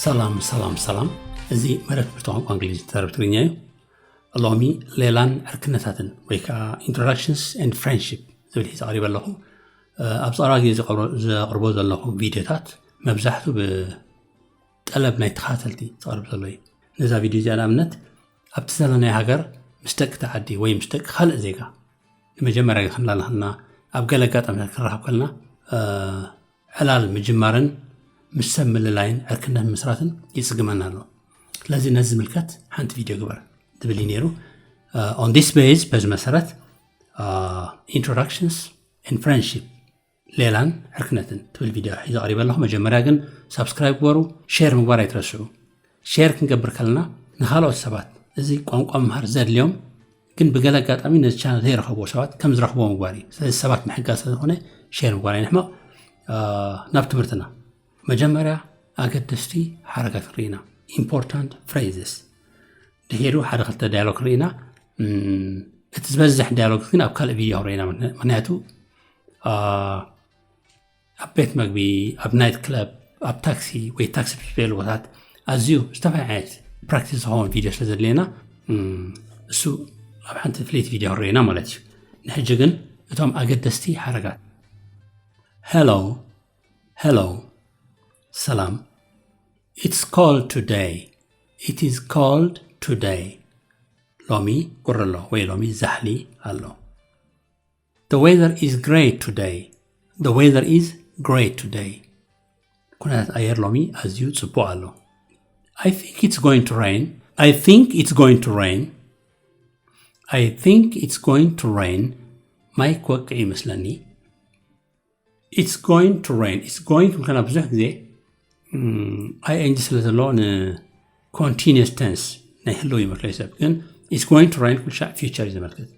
ሰላም ሰላም ሰላም። እዚ መደብ ትምህርቲ ቋንቋ እንግሊዝ ተዛረብ ትግርኛ እዩ። ሎሚ ሌላን ዕርክነታትን ወይ ከዓ Introductions and Friendship ዝብል ሒዘ ቀሪበ ኣለኹ። ኣብ ጸረባ ግዜ ዘቕርቦ ዘለኹ ቪድዮታት መብዛሕቱ ብጠለብ ናይ ተኸታተልቲ ዝቐርብ ዘሎ እዩ። ነዛ ቪድዮ እዚኣ ንኣብነት ኣብቲ ዘለናዮ ሃገር ምስ ደቂ ተዓዲ ወይ ምስ ደቂ ካልእ ዜጋ ንመጀመርያ ግዜ ክንላለ ከለና ኣብ ገለ ኣጋጣሚታት ክንራኸብ ከለና ዕላል ምጅማርን ምስ ሰብ ምልላይን ዕርክነት ምስራትን ይጽግመና ኣሎ። ስለዚ ነዚ ዝምልከት ሓንቲ ቪድዮ ግበር ዝብል እዩ ነይሩ። On this base በዚ መሰረት Introductions and Friendship ሌላን ዕርክነትን ትብል ቪድዮ ሒዘ ቀሪበ ኣለኹ። መጀመርያ ግን ሳብስክራይብ ግበሩ፣ ሼር ምግባር ኣይትረስዑ። ሼር ክንገብር ከለና ንኻልኦት ሰባት እዚ ቋንቋ ምምሃር ዘድልዮም ግን ብገለ ኣጋጣሚ ነዚ ቻነል ዘይረኸብዎ ሰባት ከም ዝረኽብዎ ምግባር እዩ። ስለዚ ሰባት ምሕጋዝ ስለዝኾነ ሼር ምግባር ኣይንሕመቕ። ናብ ትምህርትና መጀመርያ ኣገደስቲ ሓረጋት ንርኢ ኢና፣ important phrases። ድሒሩ ሓደ ክልተ ዳያሎግ ንርኢ ኢና። እቲ ዝበዝሕ ዳያሎግ ግን ኣብ ካልእ ቪድዮ ክንርኢ ኢና። ምክንያቱ ኣብ ቤት መግቢ፣ ኣብ ናይት ክለብ፣ ኣብ ታክሲ ወይ ታክሲ ዝበሉ ቦታት ኣዝዩ ዝተፈላለዩ ዓይነት ፕራክቲስ ዝኸውን ቪድዮ ስለ ዘድልየና እሱ ኣብ ሓንቲ ፍልይቲ ቪድዮ ክንርኢ ኢና ማለት እዩ። ንሕጂ ግን እቶም ኣገደስቲ ሓረጋት። Hello, hello፣ ሰላም። It's cold today. It is cold today. ሎሚ ቁሪ ኣሎ ወይ ሎሚ ዛሕሊ ኣሎ። The weather is great today. The weather is great today. ኩነታት ኣየር ሎሚ ኣዝዩ ጽቡቕ ኣሎ። I think it's going to rain. I think it's going to rain. I think it's going to rain. ማይ ክወቅዕ ይመስለኒ። It's going to rain. It's going ክብል ከለና ብዙሕ ግዜ ing ስለ ዘለዎ ን continuous tense ናይ ህልው ይመስሎ ሰብ፣ ግን it's going to rain ኩሉ ሻዕ future እዩ ዘመልክት።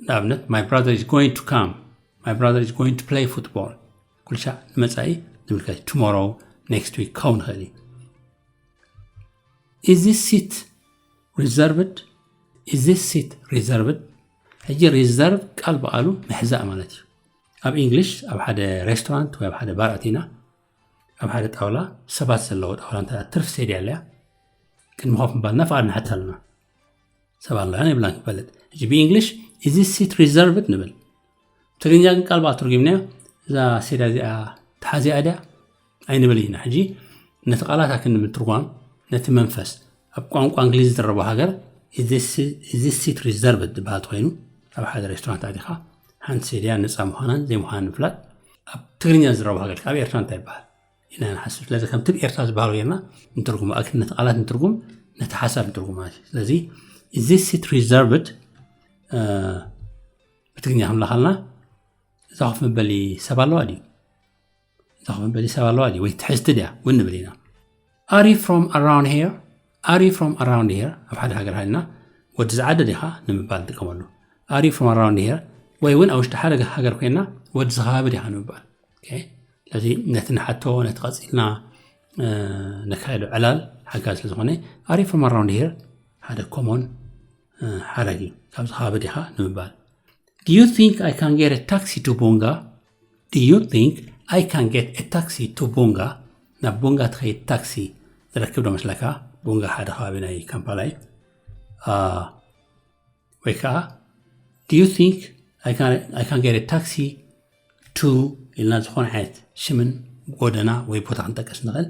ንኣብነት my brother is going to come, my brother is going to play football ኩሉ ሻዕ ንመጻኢ ዝምልከት፣ tomorrow፣ next week ክኸውን ይኽእል እዩ። Is this seat reserved? Is this seat reserved? ሕጂ ሪዘርቭ ቃል ብቓሉ ምሕዛእ ማለት እዩ። ኣብ እንግሊሽ ኣብ ሓደ ሬስቶራንት ወይ ኣብ ሓደ ባር ኣቲና ኣብ ሓደ ጣውላ ሰባት ዘለዎ ጣውላ እንተ ትርፍ ሴድያ ኣለያ ቅድሚ ኮፍ ምባልና ፍቓድ ንሓት ኣለና። ሰብ ኣሎ ያን የብላን ክፈልጥ። ሕጂ ብእንግሊሽ is this seat reserved ንብል። ትግርኛ ግን ቃል ብቓል ትርጉምናዮ እዛ ሴዳ እዚኣ ተሓዚኣ ድያ ኣይንብል ኢና። ሕጂ ነቲ ቃላት ኣክንዲ ምትርጓም ነቲ መንፈስ ኣብ ቋንቋ እንግሊዝ ዝረቦ ሃገር is this seat reserved ዝበሃል ኮይኑ ኣብ ሓደ ሬስቶራንት ኣዲኻ ሓንቲ ሴድያ ነፃ ምዃናን ዘይምዃናን ንምፍላጥ ኣብ ትግርኛ ዝረቦ ሃገር ኣብ ኤርትራ እንታይ ይበሃል ኢና ንሓስብ። ስለዚ ከምቲ ኤርትራ ዝበሃሉ ጌርና ንትርጉም ኣክል ነቲ ቃላት ንትርጉም ነቲ ሓሳብ ንትርጉም ማለት እዩ። ስለዚ is this seat reserved ብትግርኛ ክንብላ ከለና እዛ ኮፍ መበሊ ሰብ ኣለዋ ድዩ? እዛ ኮፍ መበሊ ሰብ ኣለዋ ድዩ? ወይ ትሕዝቲ ድያ እውን ንብል ኢና። Are you from around here? Are you from around here? ኣብ ሓደ ሃገር ሃልና ወዲ ዝዓደ ዲኻ ንምባል ንጥቀመሉ። Are you from around here? ወይ እውን ኣብ ውሽጢ ሓደ ሃገር ኮይና ወዲ ዝኸባቢ ዲኻ ንምባል። ስለዚ ነቲ ንሓቶ ነቲ ቀፂልና ነካይዶ ዕላል ሓጋዝ ስለ ዝኾነ Are you from around here ሓደ ኮሞን ሓረግ እዩ። ካብዚ ከባቢ ዲኻ ንምባል። Do you think I can get a taxi to Bunga? Do you think I can get a taxi to Bunga? ናብ ቡንጋ ትኸይድ ታክሲ ዝረክብ ዶ መስለካ? ቡንጋ ሓደ ከባቢ ናይ ካምፓላ እዩ። ወይ ከዓ Do you think I can, I can get a taxi to ኢልና ዝኾነ ዓይነት ሽምን ጎደና ወይ ቦታ ክንጠቀስ ንኽእል።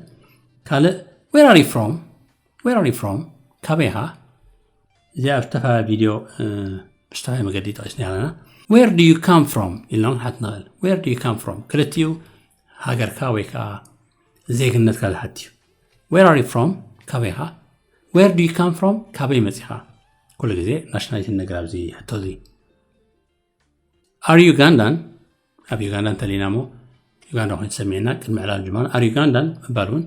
ካልእ Where are you from? Where are you from? ካበይ ኢኻ? እዚኣ ኣብ ዝተፈላለየ ቪድዮ ብዝተፈላለየ መገዲ ጠቂስና ኣለና። Where do you come from ኢልና ክንሓት ንኽእል። Where do you come from ክልቲኡ ሃገርካ ወይ ከዓ ዜግነትካ ዝሓት እዩ። Where are you from? ካበይ ኢኻ? Where do you come from? ካበይ መፂኻ? ኩሉ ግዜ ናሽናሊቲ ነገር ኣብዚ ሕቶ እዚ። Are you Ugandan? ኣብ ዩጋንዳ እንተሊና ሞ ዩጋንዳ ኮይኑ ተሰሚዕና ቅድሚ ዕላል ጅማን Are you Ugandan ምባል እውን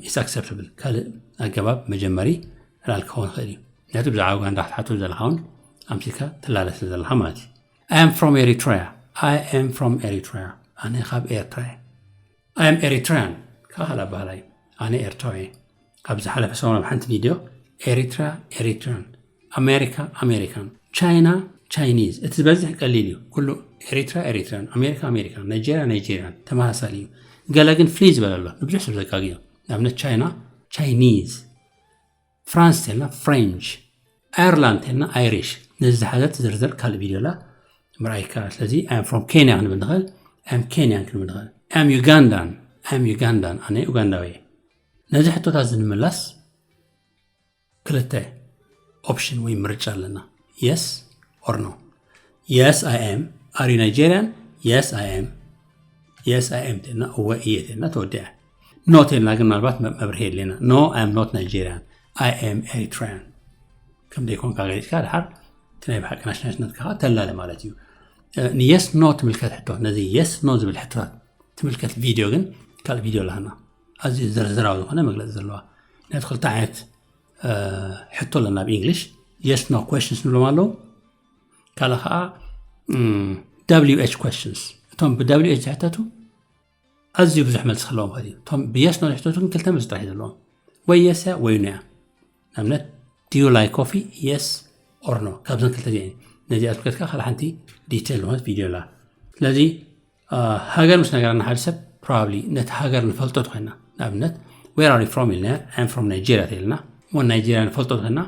is acceptable። ካልእ ኣገባብ መጀመሪ ዕላል ክኸውን ይኽእል እዩ። ምክንያቱ ብዛዕባ ዩጋንዳ ክትሓቱ ዘለኻ እውን ኣምሲልካ ትላለ ስለ ዘለኻ ማለት እዩ። I am from Eritrea. I am from Eritrea. ኣነ ካብ ኤርትራ እየ። I am Eritrean ከዓ ካልእ ኣባህላ እዩ። ኣነ ኤርትራዊ እየ። ኣብ ዝሓለፈ ሰሙን ኣብ ሓንቲ ቪድዮ ኤሪትራ ኤሪትራን፣ ኣሜሪካ ኣሜሪካን፣ ቻይና ቻይኒዝ፣ እቲ ዝበዝሕ ቀሊል እዩ። ኩሉ ኤሪትራ ኤሪትራን፣ ኣሜሪካ ኣሜሪካን፣ ናይጄርያ ናይጄርያን ተመሳሳሊ እዩ። ገለ ግን ፍልይ ዝበለ ኣሎ፣ ንብዙሕ ሰብ ዘጋግዮ። ንኣብነት ቻይና Chinese፣ France ተልና French፣ Ireland ተልና Irish። ነዚ ዝሓዘት ዝርዝር ካልእ ቪድዮ ላ ምርኣይካ። ስለዚ I'm from Kenya ክንብል ንኽእል፣ I'm Kenyan ክንብል ንኽእል። I'm Ugandan፣ I'm Ugandan፣ ኣነ ኡጋንዳዊ እየ። ነዚ ሕቶታት እዚ ንምምላስ ክልተ ኦፕሽን ወይ ምርጫ ኣለና፣ yes or no። Yes I am። Are you Nigerian? Yes I am። Yes I am ተልና እወ እየ ተልና ተወዲኣ። No ተልና ግን ምናልባት መ- መብርሂ የድልየና። No, I am not Nigerian, I am Eritrean። ከም ደይኮንካ ገሊጽካ ድሓር እቲ ናይ ብሓቂ ናሽናልነትካ ተላለ ማለት እዩ። ን yes no ትምልከት ሕቶ፣ ነዚ yes no ዝብል ሕቶታት ትምልከት ቪድዮ ግን ካልእ ቪድዮ ኣለና፣ ኣዝዩ ዝርዝራዊ ዝኾነ መግለፂ ዘለዋ። ናይ ክልተ ዓይነት ሕቶ ኣለና ኣብ English፣ yes no questions ንብሎም ኣለዉ። ካልእ ከዓ WH questions። እቶም ብ WH ዝሕተቱ ኣዝዩ ብዙሕ መልሲ ክህልዎም ይኽእል እዩ። እቶም ብ yes no ዝሕተቱ ግን ክልተ መልሲ ጥራሕ እዩ ዘለዎም፣ ወይ yes እያ ወይ no እያ። ንኣብነት do you like coffee? Yes or no። ካብዘን ክልተ እዚኣን ነዚኣ ትከትካ ካልእ ሓንቲ ዲቴል ዝኾነት ቪድዮ ኣላ። ስለዚ ሃገር ምስ ነገርና ሓደ ሰብ probably ነቲ ሃገር ንፈልጦ ትኾይና። ንኣብነት where are you from ኢልና፣ I'm from Nigeria ተኢልና፣ እሞ ናይጀርያ ንፈልጦ ትኾይና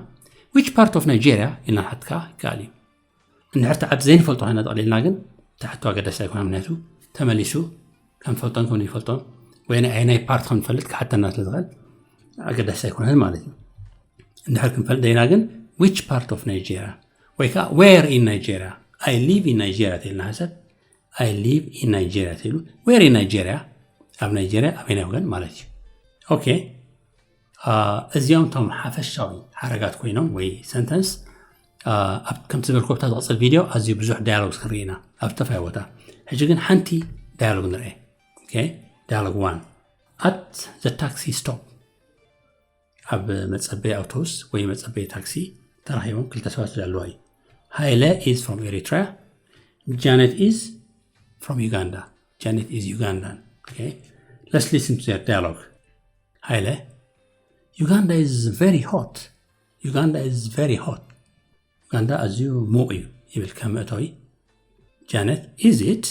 which part of Nigeria ኢልና ሓትካ ይከኣል እዩ። እንድሕር እቲ ዓዲ ዘይንፈልጦ ኮይና ጠቕሊልና ግን ተሕቶ ኣገዳሲ ኣይኮነ፣ ምክንያቱ ተመሊሱ ከም ፈልጦን ከም ዘይፈልጦን ወይ ናይ ኣየናይ ፓርት ከም ንፈልጥ ክሓተና ስለ ዝኽእል ኣገዳሲ ኣይኮነን ማለት እዩ። እንድሕር ክንፈልጥ ደይና ግን which part of Nigeria ወይ ከዓ where in Nigeria፣ I live in Nigeria ተኢልና ሰብ I live in Nigeria ተኢሉ where in Nigeria፣ ኣብ ናይጀርያ ኣበይናይ ወገን ማለት እዩ። ኦኬ፣ እዚኦም እቶም ሓፈሻዊ ሓረጋት ኮይኖም ወይ ሰንተንስ ከምቲ ዝበልኩ ኣብታ ዝቕፅል ቪድዮ ኣዝዩ ብዙሕ ዳያሎግ ክንርኢ ኢና ኣብ ዝተፈላለዩ ቦታ። ሕጂ ግን ሓንቲ ዳያሎግ ንርአ። ዳያሎግ one። At the taxi stop፣ ኣብ መፀበይ ኣውቶቡስ ወይ መፀበይ ታክሲ ተራኺቦም ክልተ ሰባት ኣለዋ እዩ። ሃይለ is from Eritrea፣ Janet is from Uganda። Janet is Ugandan። Let's listen to their dialogue። ሃይለ፣ Uganda is very hot። Uganda is very hot። ኡጋንዳ ኣዝዩ ሙቕ እዩ ይብል ከም መእተዊ። Janet፣ is it?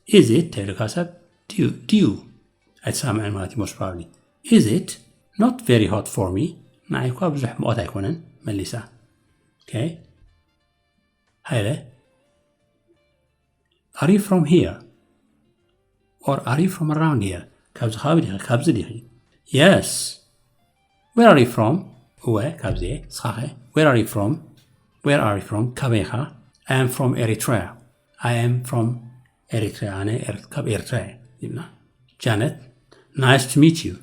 Is it ተይሉካ ሰብ ድዩ ድዩ ኣይትሰማምዕን ማለት እዩ most probably። Is it? Not very hot for me። ንዓይ እኳ ብዙሕ ሙቐት ኣይኮነን መሊሳ። ሃይለ፣ Are you from here? Or are you from around here? ካብዚ ከባቢ ዲኺ? ካብዚ ዲኺ? Yes። Where are you from? እወ ካብዚ እየ። ንስኻኸ? Where are you from? Where are you from? ካበይ ኢኻ? I am from Eritrea። I am from Eritrea። ኣነ ካብ ኤርትራ እየ ይብላ። Janet፣ Nice to meet you።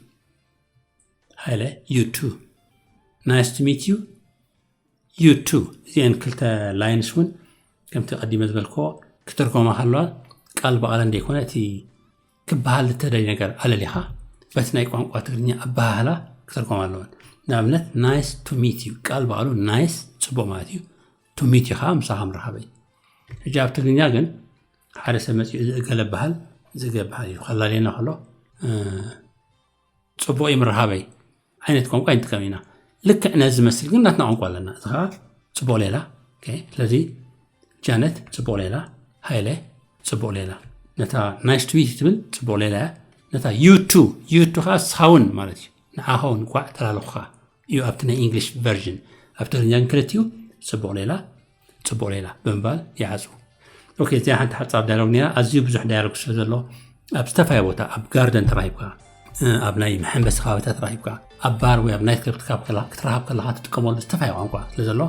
ሃይለ፣ You too። Nice to meet you። You too። እዚአን ክልተ ላይንስ እውን ከምቲ ቀዲመ ዝበልክዎ ክትርጎማ ከለዋ ቃል ብቓል እንደይኮነ እቲ ክበሃል ዝተደልየ ነገር ኣለሊኻ በቲ ናይ ቋንቋ ትግርኛ ኣበሃህላ ክትርጎማ ኣለወን። ንኣብነት nice to meet you ቃል ብቓሉ nice ፅቡቕ ማለት እዩ፣ to meet you ከዓ ምሳኻ ምርኻበይ። ሕጂ ኣብ ትግርኛ ግን ሓደ ሰብ መፂኡ እዚ እገለ በሃል እዚ እገ በሃል እዩ ከላልየና ከሎ ፅቡቕ እዩ ምርኻበይ ዓይነት ቋንቋ ይንጥቀም ኢና። ልክዕ ነዚ ዝመስል ግን ናትና ቋንቋ ኣለና። እዚ ከዓ ፅቡቕ ሌላ። ስለዚ ጃነት ፅቡቕ ሌላ፣ ሃይለ ፅቡቕ ሌላ። ነታ nice to meet you ትብል ፅቡቕ ሌላ እያ። ነታ you too፣ you too ከዓ ንስኻ እውን ማለት እዩ። ንዓኻ እውን ቋዕ ተላለኹኻ እዩ ኣብቲ ናይ English version። ኣብ ትግርኛ ግን ክልቲኡ ፅቡቕ ሌላ፣ ፅቡቕ ሌላ ብምባል ይዓፅው። ኦኬ፣ እዚኣ ሓንቲ ሓፃር ዳያሎግ ነይራ። ኣዝዩ ብዙሕ ዳያሎግ ስለ ዘሎ ኣብ ዝተፈላለየ ቦታ ኣብ ጋርደን ተራሂብካ፣ ኣብ ናይ መሐንበሲ ከባቢታት ተራሂብካ፣ ኣብ ባር ወይ ኣብ ናይት ክለብ ክትረሃብ ከለኻ ትጥቀመሉ ዝተፈላለየ ቋንቋ ስለ ዘሎ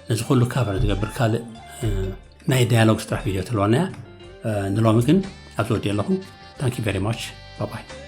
ነዚ ኩሉ ካቨር ዝገብር ካልእ ናይ ዳያሎግ ስራሕ ቪድዮ ተለዋና እያ። ንሎሚ ግን ኣብዚ ወዲኦ ኣለኹ። Thank you very much። Bye bye።